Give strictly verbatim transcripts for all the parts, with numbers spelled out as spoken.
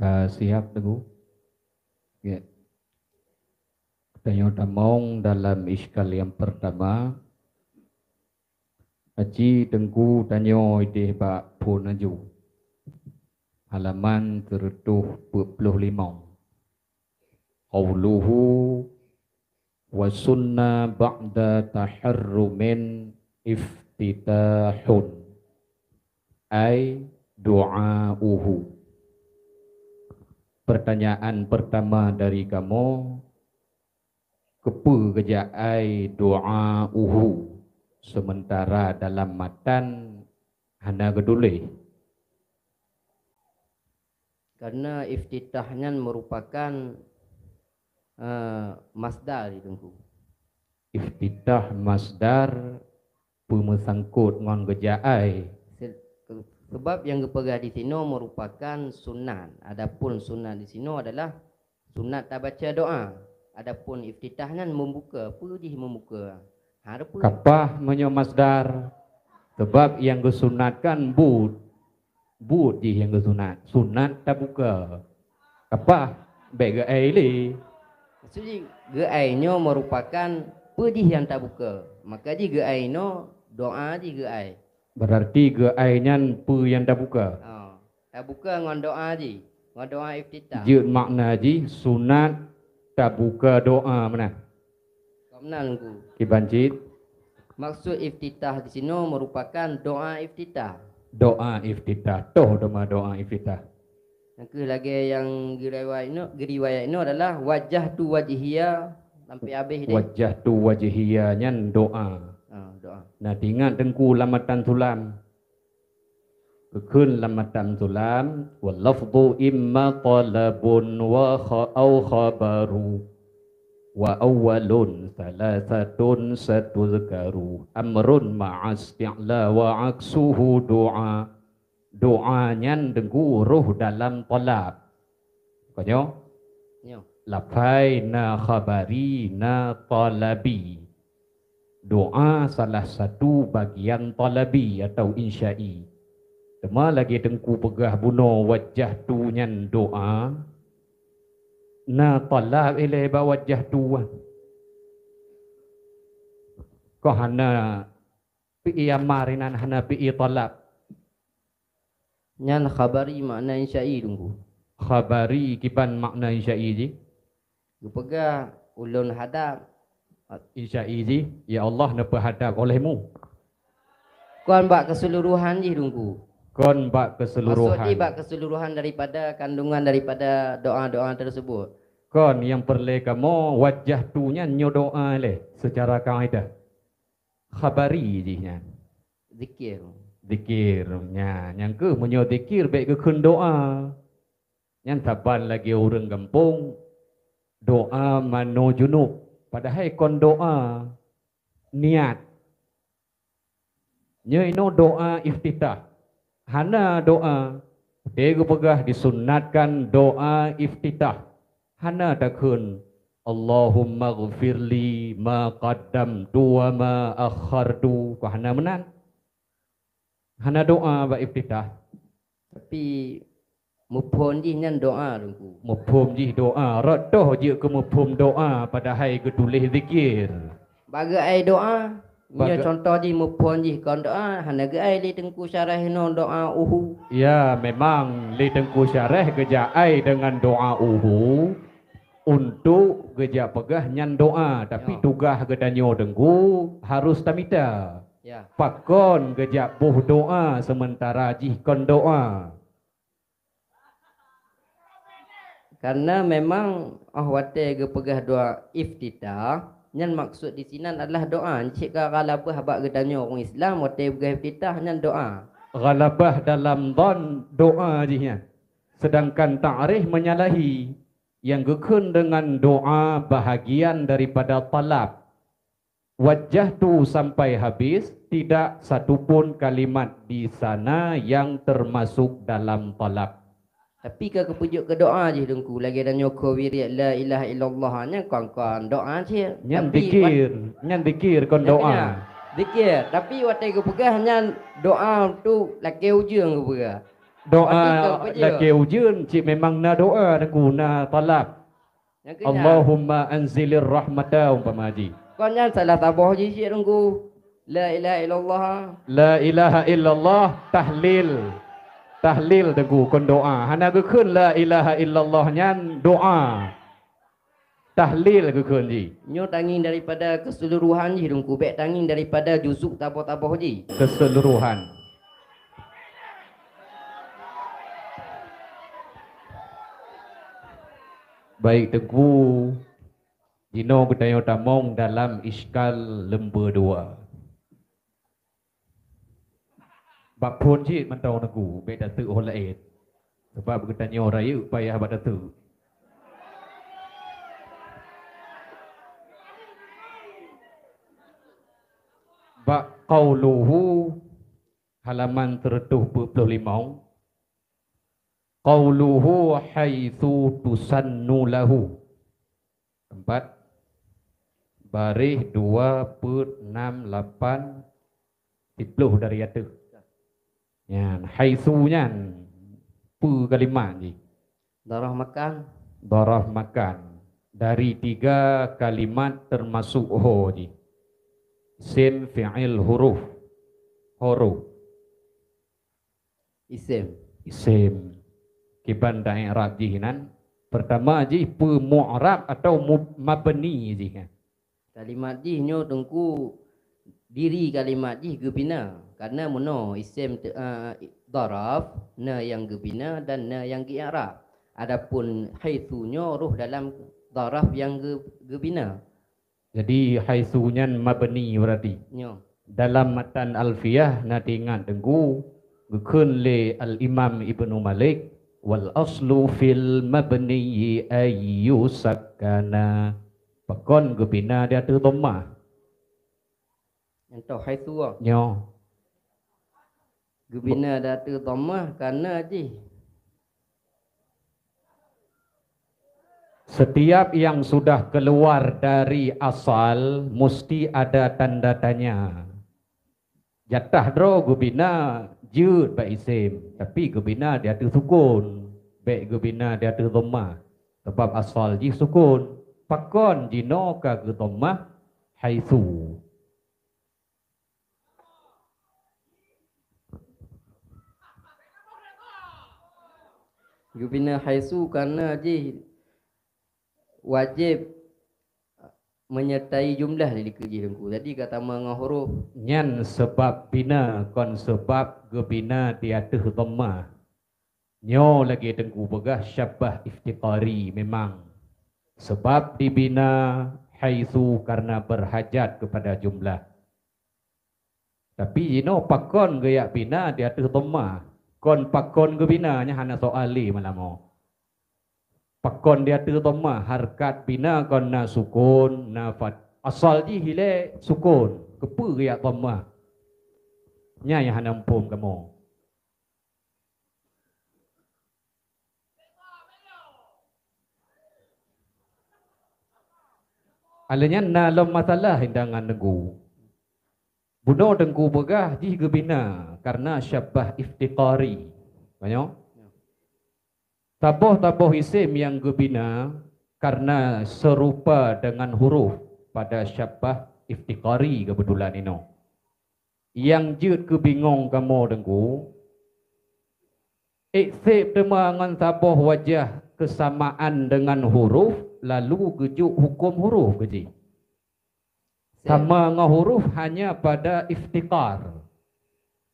Ah, siap, Teungku? Ya. Tanyoe tamong dalam iskal yang pertama. Aci Teungku tanyoe ideh bak phon aju. Halaman seratus empat puluh lima. Qauluhu wa sunna ba'da taharrumin iftitahun, ay du'a'uhu. Pertanyaan pertama dari kamoe, keupeue geujak ai du'a'uhu, sementara dalam matan hana geutuléh? Karena iftitah nyan merupakan, eh, masdar, Teungku. Iftitah masdar peumeusangkot ngon geujak ai. Se-, sebab nyang geupeugah di sinoe merupakan sunat. Adapun sunat di sinoe adalah sunat tabaca doa. Adapun iftitah nyan membuka, peue jih membuka? Hareupeue? Kapah meunyoe masdar, sebab nyang geusunatkan buet. Buet jih nyang geusunat. Sunat tabuka. Kapah, bék geuai lé. Maksud jih, geuai nyoe merupakan peue jih nyang tabuka. Maka jih geuai nyoe doa jih geuai. Berarti geuai nyan peue nyang tabuka? Oh, tabuka ngon doa jih, ngon doa iftitah. Jeuet makna jih sunat tabuka doa meunan. Ka meunan, Teungku. Kiban cit? Maksud iftitah di sinoe merupakan doa iftitah. Doa iftitah. Toh teuma doa iftitah. Nyang keuh lagée nyang geuriwayat inoe, geuriwayat inoe adalah wajjahtu wajhiya sampai habéh deh. Wajjahtu wajhiya nyan doa. Ah, doa. Nah, teuingat Teungku lam matan sulam. Geukheun lam matan sulam, wal lafdhu imma talabun wa kha-, au khabaru. Wa awwalun salasatun satuzkaru. Amrun ma'a isti'la wa aksuhu du'a. Doa nyan Teungku roh dalam talab. Kon nyoe? Nyoe. Lafai na khabari na talabi. Doa salah satu bagian talabi atau insya'i. Teuma lagée Teungku peugah bunoe wajjahtu nyan doa, na talab ilée bak wajjahtu. Kon hana fi'i amar inan, hana fi'i talab. Nyan khabari makna insya'i, Teungku. Khabari kiban makna insya'i jih? Geupeugah ulôn hadab. Insya'i jih, ya Allah neupeuhadab olehmu. Kon bak keseluruhan jih, Teungku. Kon bak keseluruhan. Maksud jih bak keseluruhan daripada kandungan daripada doa-doa tersebut. Kon nyang peureulée kamoe wajjahtu nyan nyoe doa lé secara kaidah. Khabari jih nyan. Zikir. Zikir. Nya, nyang keuh meunyoe zikir bék geukheun doa. Nyan saban lagée ureuëng gampông doa manoe junub. Padahai kon doa, niat. Nyoe inoe doa iftitah. Hana doa. Watée geupeugah disunnatkan doa iftitah. Hana takheun, "Allahumma ghfirli ma qaddamtu wa ma akhartu." Kon hana meunan. Hana doa bak iftitah. Tapi muphom jih nyan doa, Teungku. Muphom jih doa. Rot toh jeuet keu muphom doa padahai geutuléh zikir. Bak geuai doa, nyoe contoh jih muphom jih kon doa, hana geuai lé Teungku syarah inoe doa uhu. Ya, memang lé Teungku syarah geujak ai deungon doa uhu untuk geujak peugah nyan doa, tapi tugaih geutanyoe Teungku harus tamita. Ya. Pakon geujak boh doa seumeuntara jih kon doa? Karena memang óh watée geupeugah doa iftitah, nyan maksud disinan adalah doa. Cit ka ghalabah bak geutanyoe ureuëng Islam watée geupeugah iftitah nyan doa. Ghalabah dalam dhon doa jih nyan. Sedangkan ta'rif menyalahi, nyang geukheun deungon doa bahagian daripada talab. Wajjahtu sampai habis, tidak satupun kalimat di sana yang termasuk dalam talab. Tapi ka geupeujeuet keu doa jih, Teungku, lagée tanyoe keu wirid la ilaha illallah nyan kon-kon doa cit. Nyan zikir, nyan zikir kon doa. Zikir, tapi watée geupeugah nyan doa untuk lakée ujong geupeugah. Doa. Berarti kau puji. Lakée ujeuen cit memang na doa, Teungku, na talab. Nyang keu nyan. Allahumma anzilir rahmata umpama jih. Kon nyan salah saboh jih cit, Teungku. La ilaha illallah. La ilaha illallah tahlil. Tahlil, Teungku, kon doa. Hana geukheun la ilaha illallah nyan doa. Tahlil geukheun jih. Nyoe tangieng daripada keseluruhan jih, Teungku. Bék tangieng daripada juzuk taboh-taboh jih. Keseluruhan. Baik, Teungku. Jinoe geutanyoe tamong dalam iskal leumbeu dua. Bak phon cit mantong, Teungku, bék tateuk ho laén. Sabab geutanyoe rayeuk payah bak tateuk. Bak qauluhu, halaman seratus dua puluh lima. Qauluhu haitsu tusannu lahu. Empat. Baréh dua, peuet, nam, lapan, siplôh dari ateueh. Nyan, haitsu nyan peue kalimat jih? Daraf makan. Daraf makan. Dari tiga kalimat termasuk ho jih. Sim, fi'il, huruf. Huruf. Isim. Isim. Kiban ta-i'rab jih nan. Pertama jih peue mu'rab atau mu-, mabni jih, kan? Kalimat jih nyoe, Teungku, diri kalimat jih geubina. Karena meunoe isim te-, eh, daraf, na nyang geubina dan na nyang geu-i'rab. Adapun haitsu nyoe roh dalam daraf nyang geu-, geubina. Jadi, haitsu nyan mabni berarti. Nyo. Dalam matan Alfiyah na teuingat, Teungku, geukheun lé Al-Imam Ibnu Malik, "Wal aslu fil mabni an yusakkana." Pakon geubina di ateueh dhammah? Nyang toh haitsu, ah. Nyo. Geubina di ateueh dhammah karena jih. Setiap yang sudah keluar dari asal mesti ada tanda tanya. Jatah droe geubina jeuet bak isim, tapi geubina di ateueh sukun, bék geubina di ateueh dhammah. Sabab asal jih sukun. Pakon jinoe ka geudhammah? Haitsu. Geubina haitsu karena jih wajéb menyertai jumlah di likot jih, Teungku. Jadi ka tamong ngon huruf. Nyan sabab bina, kon sabab geubina di ateueh dhammah. Nyoe lagée Teungku peugah syabbah iftiqari memang. Sabab dibina haitsu karena berhajat kepada jumlah. Tapi jinoe pakon geujak bina di ateueh dhammah? Kon pakon geubina, nyan hana soal lé malam nyoe. Pakon di ateueh dhammah, hareukat bina kon na sukun, na fat-, asal jih ilée sukun, keupeue geujak dhammah? Nyan nyang hana muphom kamoe. Alheuh nyan na lom masalah indangan Teungku. Bunoe Teungku peugah jih geubina karena syabbah iftiqari. Tanyoe? Saboh-saboh isim nyang geubina karena serupa dengan huruf pada syabbah iftiqari keubeutulan inoe. Nyang jeuet keubingong kamoe Teungku, ék seb teuma ngon saboh wajah keusamaan deungon huruf, lalu geujok huköm huruf keu jih. Seb. Sama ngon huruf hanya pada iftiqar.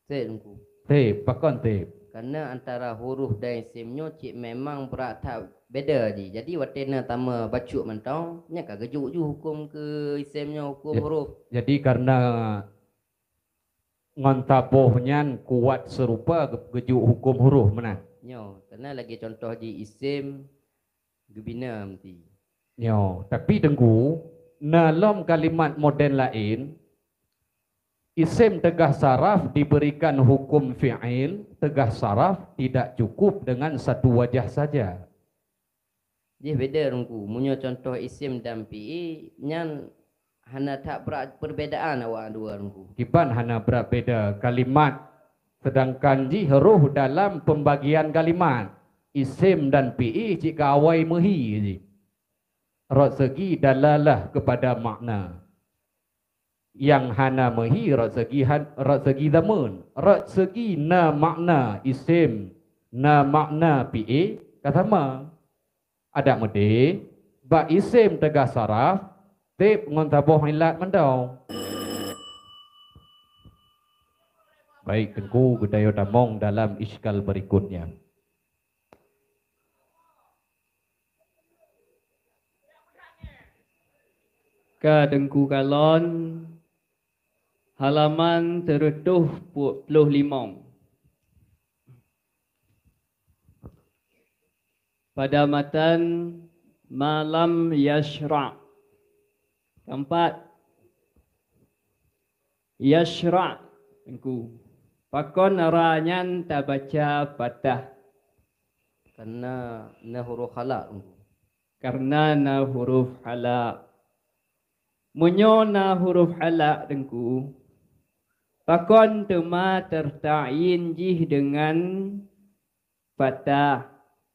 Seb, Teungku. Seb, pakon seb? Karena antara huruf dan isim nyoe cit memang brat that beda jih. Jadi, watée na sama bacut mantong, nyan ka geujok ju huköm keu isim nyoe, huköm Ja-, huruf. Jadi, karena ngon saboh nyan kuat seurupa ge-, geujok huköm huruf meunan. Nyoe, karena lagée contoh jih isim geubina meuti. Nyoe, tapi Teungku, na lom kalimat model laén, isim teugah saraf diberikan huköm fi'il, teugah saraf tidak cukup dengan satu wajah saja. Jih beda Teungku, meunyoe contoh isim dan fi'il, nyan hana that brat perbedaan awak dua Teungku. Kiban hana brat beda kalimat Sedangkan jih roh dalam pembagian kalimat, isim dan fi'il cit ka awai meuhi jih. Rot segi dalalah kepada makna. Nyang hana meuhi rot segi han-, rot segi zaman. Rot segi na makna isim, na makna fi'il, ka sama. Adak meudeh, bak isim teuga saraf, teb ngon saboh ilat mantong. Baik, Teungku, geutanyoe tamong dalam iskal berikutnya. Ka Teungku kalon halaman sireutoh ploh limong. Pada matan ma lam yasra'. Keempat, yasra', Teungku. Pakon ra nyan tabaca patah? Karena na huruf halak, Teungku. Karena na huruf halak. Meunyoe na huruf halak, Teungku, pakon teuma teuta'yin jih deungon patah,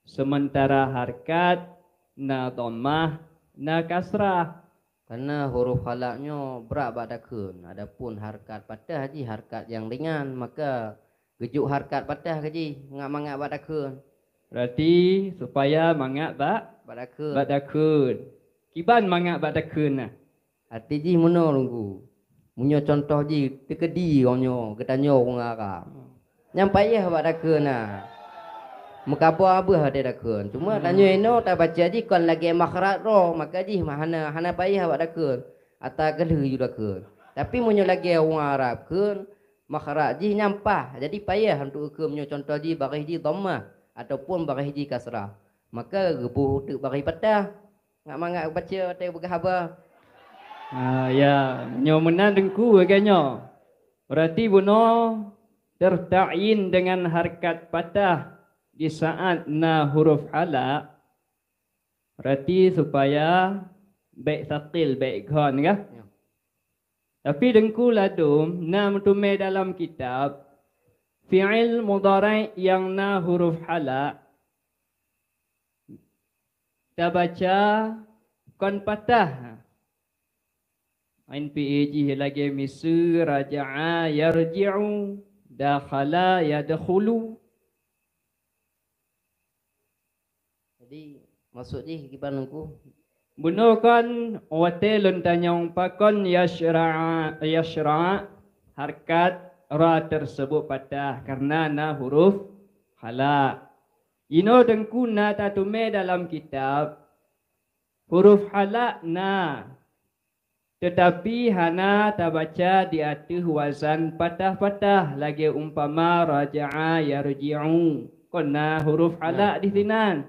sementara harkat na dhammah, na kasrah? Karena huruf halak nyoe brat bak takheun, adapun harkat patah jih harkat nyang ringan, maka geujok harkat patah keu jih, mangat-mangat bak takheun. Berarti supaya mangat bak, bak takheun. Bak takheun. Kiban mangat bak takheun nah? Arti jih meunoe, Teungku. Meunyoe contoh jih teukeudi geutanyoe, geutanyoe ureueng Arab. Nyan payah bak takheun na. Meukabah beuh watèe takheun. Cuma tanyoe inoe tabaca jih kon lagèe makhraj droe, maka jih hana, hana payah bak takheun. Ata keulheueh ju takheun. Tapi meunyoe lagèe ureueng Arab kheun, makhraj jih nyan paih. Jadi payah untuk geukheun meunyoe contoh jih baréh jih dhammah ataupun baréh jih kasrah. Maka geuboh teuk baréh patah. Mangat-mangat baca watèe peugah haba. Ah, ya, nyoe meunan Teungku lagèe nyoe. Berarti bunoe tertakyin dengan harkat patah di saat na huruf halak. Berarti supaya bèk sakil, bèk ghon kah? Ya. Tapi Teungku ladôm na meuteumé dalam kitab, fi'il mudhari' nyang na huruf halak tabaca kon patah. Ain fi'il jih lagèe miseue raja'a yarji'u, dakhala yadkhulu. Jadi, maksud jih kiban Teungku? Bunoe kon watèe lôn tanyong pakon yasra', yasra', harkat ra tersebut patah karena na huruf halak. Inoe Teungku na tateumé dalam kitab, huruf halak na, teutapi hana tabaca di ateueh wazan patah-patah lagèe umpama raja'a yarji'u. Kon na huruf halak disinan.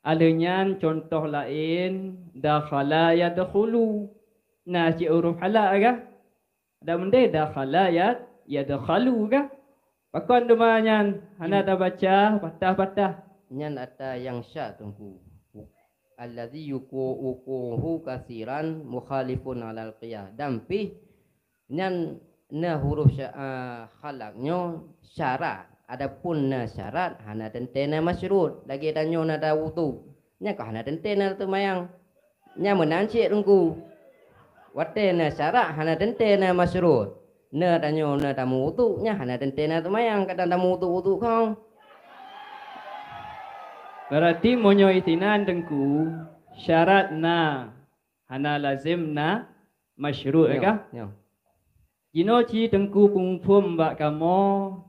Alheuh nyan contoh laén, dakhala yadkhulu. Na cit huruf halak kah? Adak meudeh dakhala ya, yadkhalu kah? Pakon teuma nyan hana tabaca patah-patah? Nyan ata nyang syad Teungku. Allazi yuqu-, wuqu'uhu katsiran mukhalifun 'alal qiyas. Dan pih nyan na huruf sya-, ah, halak nyoe syarat. Adapun na syarat hana teuntèe na masyrut. Lagèe tanyoe na tawudhu. Nyan ka hana teuntèe na teumayang. Nyan meunan cit Teungku. Watèe na syarat hana teuntèe na masyrut. Na tanyoe na tameuwudhu, nyan hana teuntèe na teumayang, kadang tameuwudhu-wudhu khong. Berarti meunyoe isinan Teungku, syarat na, hana lazem na masyrut, ya kah? Ya. Jinoe cit Teungku peumuphom bak kamoe,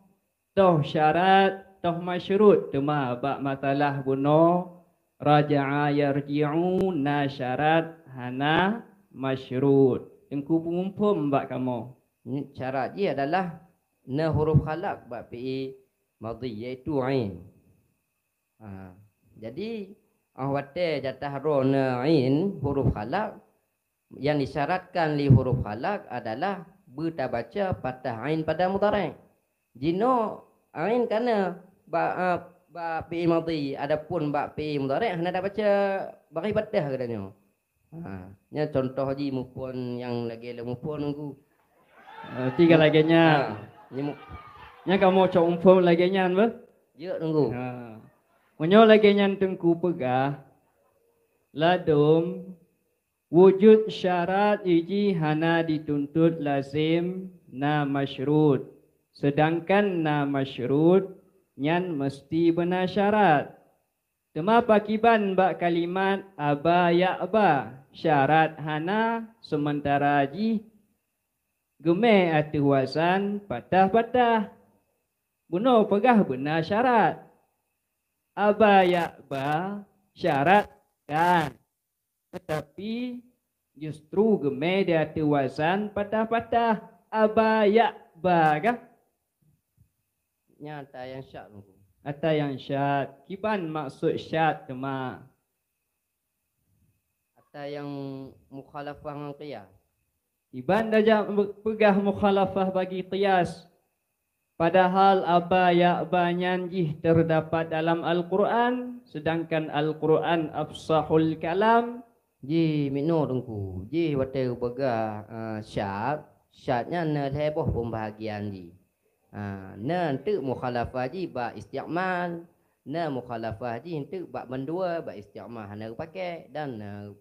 toh syarat, toh masyrut, teuma bak masalah bunoe raja'a yarji'u na syarat hana masyrut. Teungku peumuphom bak kamoe. Syarat jih adalah na huruf halak bak fi'il madhi, yaitu ain. Ha, jadi, 'oh watèe di ateueh droe na ain, huruf halak, nyang disyaratkan lé huruf halak adalah beutabaca patah ain pada mudhari'. Jinoe ain ka na bak, ah, bak fi'il madhi, adapun bak fi'il mudhari' hana tabaca baréh patah geutanyoe. Ha, nyan contoh jih muphom nyang lagèe lôn muphom Teungku. Berarti ka lagèe nyan. Ha, nyan mu-, Nyan kamoe cok muphom lagèe nyan beuh? Jeuet, Teungku. Ha. Meunyoe lagèe nyan Teungku peugah, ladôm wujud syarat jih hana dituntut lazim na masyrut, seudangkan na masyrut nyan meuseuti beuna syarat. Teuma pakiban bak kalimat aba ya'ba, syarat hana, seumeuntara jih geumé ateueh wazan patah-patah? Bunoe peugah beuna syarat. Aba ya'ba syarat kan, teutapi justru geumé di ateueh wazan patah-patah. Aba ya'ba kah? Nyan ata nyang syad, Teungku. Ata nyang syad. Kiban maksud syad teuma? Ata nyang mukhalafah ngon qiyas. Kiban tajak peugah mukhalafah bagi qiyas. Padahal aba ya'ba nyan jih teudapat dalam Al-Qur'an, seudangkan Al-Qur'an afsahul kalam. Jih meunoe, Teungku. Jih watèe geupeugah, eh, syad, syad nyan na lhèe boh peumbahagian jih. Ha, na eunteuk mukhalafah jih bak isti'mal, na mukhalafah jih eunteuk bak mandua, bak isti'mal hana geupaké, dan na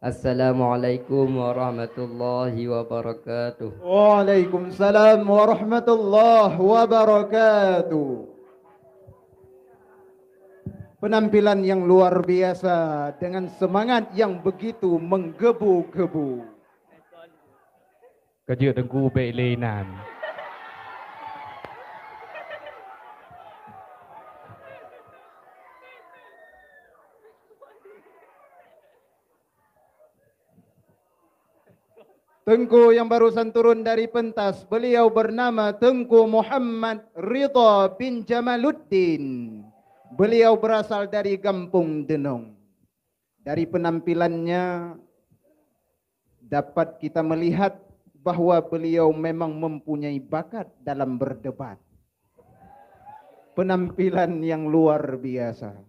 Assalamualaikum warahmatullahi wabarakatuh. Waalaikumsalam warahmatullahi wabarakatuh. Penampilan yang luar biasa dengan semangat yang begitu menggebu-gebu. Ka jeuet Teungku, bèk lé inan. Teungku yang barusan turun dari pentas, beliau bernama Teungku Muhammad Ridha bin Jamaluddin. Beliau berasal dari Gampong Deunong. Dari penampilannya dapat kita melihat bahwa beliau memang mempunyai bakat dalam berdebat. Penampilan yang luar biasa.